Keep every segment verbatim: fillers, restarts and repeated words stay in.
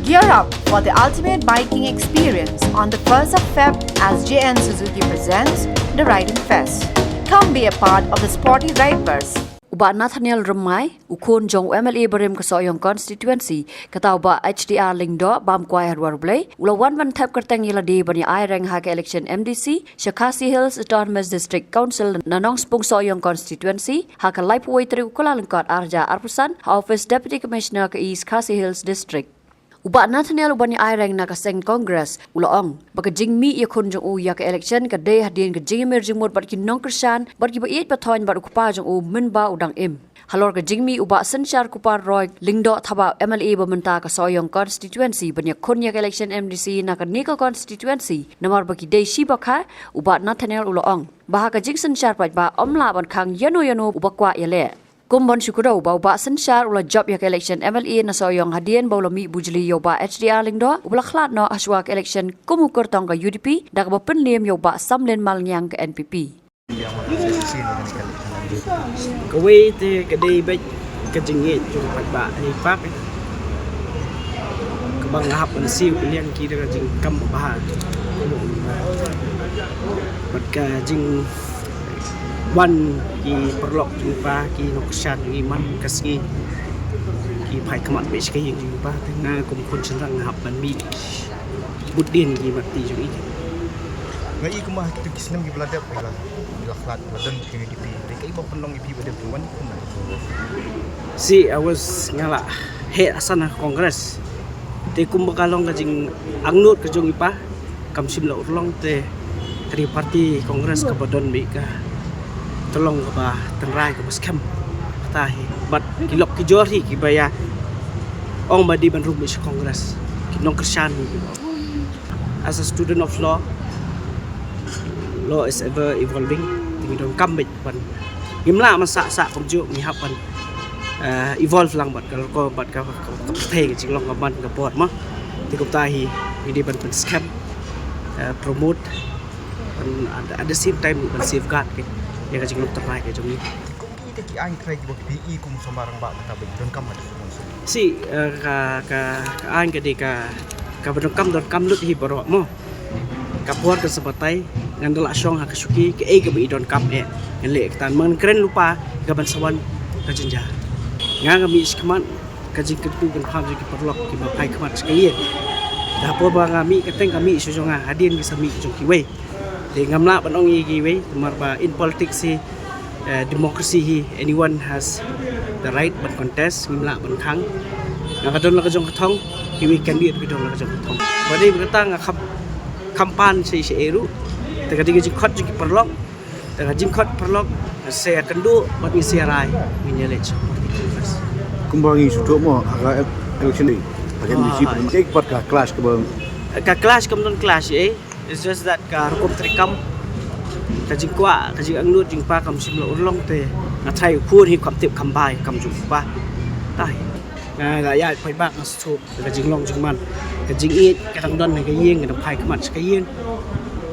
Gear up for the ultimate biking experience on the first of Feb as J N Suzuki presents the Riding Fest. Come be a part of the sporty riders. U Bah Nathaniel Rymmai, u khun jong u M L A barim ka Sohiong constituency, kata u Bah H D R Lyngdoh, bam kwai ha dwar U Blei, u la wan ban thep kyrteng ïa lade ban ïa aireng ha ka election M D C sha Khasi Hills Autonomous District Council na Nongspung Sohiong constituency ha ka laiphew wei tarik u Kyllalyngkot arhajar arphew san ha office Deputy Commissioner ka East Khasi Hills District. U Bah Nathaniel uban ïa aireng na ka seng Congress u la ong ba ka jingmih ïa khun jong u ïa ka election ka dei hadien ka jingïamir jingmut bad ki nongkyrshan bad kiba ïeit ba thoiñ bad u kpa jong u mynba u dang im. Halor ka jingmih u Bah Synshar Kupar Roy Lyngdoh Thabah M L A ba mynta ka Sohiong constituency ban ïakhun ïa ka election M D C na kane ka constituency namar ba ki dei shi bakha, u Bah Nathaniel u la ong ba ha ka jingsynshar paidbah ym lah ban khang ïano ïano uba kwah ïaleh. Kum ban shu kdew ba u Bah Synshar u la jop ïa ka election M L A na Sohiong hadien ba u la mih bujli ïa u Bah H D R Lyngdoh uba la khlad noh hashwa ka election kum u kyrtong ka U D P da kaba pynliem ïa u Bah Samlin Malngiang ka N P P. Kawei te ka dei beit ka jingïeit jong u paidbah, ïa i pa, kaba nga hap ban siew pynliang ki da ka jingkam babha. Bad ka jingwan ki paralok jong i pa, ki nongkyrshan jong i man ka sngi ki phai khmat beit sha ka ïing jong i pa, te nga kum khun shynrang nga hap ban mih bud dien ki mat ti jong i. Nga i kumba ha kito ki snem kiba la dep, la, la khlad, la don ki U D P. Te kaei ba pynlong ïa phi ba dep wan kumne? Si, I was, nga la heh asan ha Congress. Te kumba ka long ka jingangnud ka jong i pa, kam shym la urlong te ka dei party Congress kaba don beit ka tyllong kaba tynrai kaba skhem. Kata hi. Bad ki lok ki jor hi kiba ïa ong ba dei ban rung beit sha Congress. Ki nongkyrshan hi kiba ong. As a student of law, law is ever evolving. Te ngi donkam beit ban, ngim lah ban sah sah kumjuh, ngi hap ban, eh, evolve lang bad ka longkor bad ka, ka, ka pyrthei, ka jinglong ka ban ka por mo. Te kumta hi ngi dei ban pynskhem, eh, promote, ban, at, at the same time ban safeguard ka, ïa ka jinglong tynrai ka jong ngi. Te kum ki, te ki aiñ trai kiba phi i kum u samla rangbah mynta ba i donkam ha ka sumar sumar? Si, eh, ka, ka, ka aiñ ka dei ka, kaba donkam, donkam lut hi baroh mo. Ka por kan sa batai, ngan da lah shong ha ka shuki, kaei kaba i donkam eh ngan leh, kata ngan kren lypa ïa ka ban sa wan ka jynjar. Nga nga mih shakhmat, ka jingkyntu kynpham jong ki paralok kiba phai khmat sha ka ïing. Te ha por ba nga mih kyrteng, ka mih sha jong nga, hadien ki sa mih jong kiwei. Te ngam lah ban ong ïa kiwei, namar ba in politics hi, eh, democracy hi, anyone has the right ban contest, ngim lah ban khang. Nga ka don la ka jong ka thong, kiwei candidate ki don la ka jong ka thong. Ba dei ba kata nga kham, kham pan sha, sha ei ruh. Te ka dei ka jingkhot jong ki paralok, te ka jingkhot paralok, sa ïakynduh bad ngin sa ïarai, ngin ïaleit sha party Congress. Kumba ngi sngewthuh mo ha ka election dei, ha ka M D C, ah, pynbeit pat ka clash kaba, ka clash kam don clash eh. It's just that ka rukom treikam, ka jingkwah, ka jingangnud jong i pa kam shym la urlong te nga tharai u khun hi kam tip kham bha ïa ka kam jong u pa. Te nga la ïaid paidbah, nga sngewthuh ka jinglong jingman, ka jingïeit ka dang don ha ka ïing, ka dang phai khmat sha ka ïing.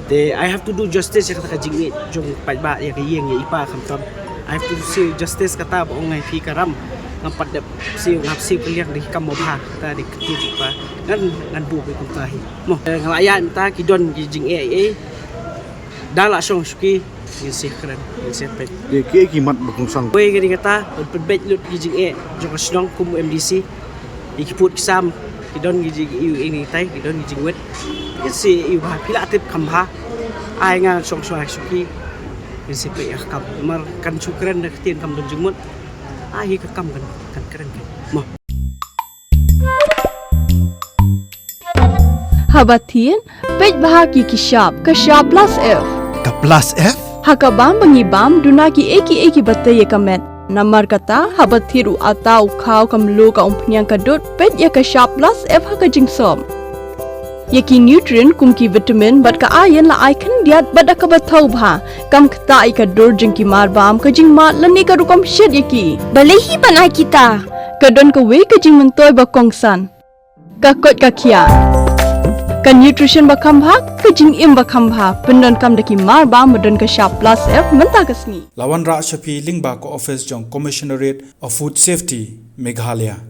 Te I have to do justice ïa kata ka jingïeit jong paidbah ïa ka ïing, ïa i pa khamtam. I have to say justice, kata ba ong nga ïa phi ka ram, ngam pat dep siew, ngam siew pynliang da ki kam babha, kata dei ka ktien jong i pa. Ngan, ngan buh beit kumta hi. Mo, eh, nga la ïaid mynta, ki don ki jingeh eh. Da lah shong shuki, ngin sa kren, ngin sa peit. Te kiei ki mat ba kongsan? Wei, ka dei kata, pynbeit lut ki jingeh jong ka shnong kum u M D C. Ïa ki pud ki sam, ki don ki jing, ïa u, ïa u tai, ki don ki jingwit. Ngin sa ïa u bha, phi la tip kham bha. Ai nga shong shuwa shuki, ngin sa peit ïa ka kam. Namar kan shu kren da ka ktien kam don jingmut. Ai hi ka kam kan, kan kren kan. Mo. Haba thied, peit bha ki ki shap, ka shap plus F. Ka plus F? Ha ka bam ba ngi bam, duna kiei kiei kiba tei ïa ka met. Namar kata, haba thied u atta, u khaw, ka mluh, ka umphniang, ka dud, peit ïa ka shap plus F ha ka jingsop. Ïa ki nutrient kum ki vitamin bad ka iron la ai khyndiat bad da kaba thaw bha. Kam ktah ïa ka dur jong ki mar bam, ka jingmad lane ka rukom shet ïa ki. Balei hi ban ai kita? Ka don kawei ka jingmyntoi ba kongsan. Ka koit ka khiah. Ka nutrition ba kham bha, ka jingim ba kham bha, pyndonkam da ki mar bam ba don ka shap plus F mynta ka sngi. La wanrah sha phi lyngba ka office jong Commissionerate of Food Safety, Meghalaya.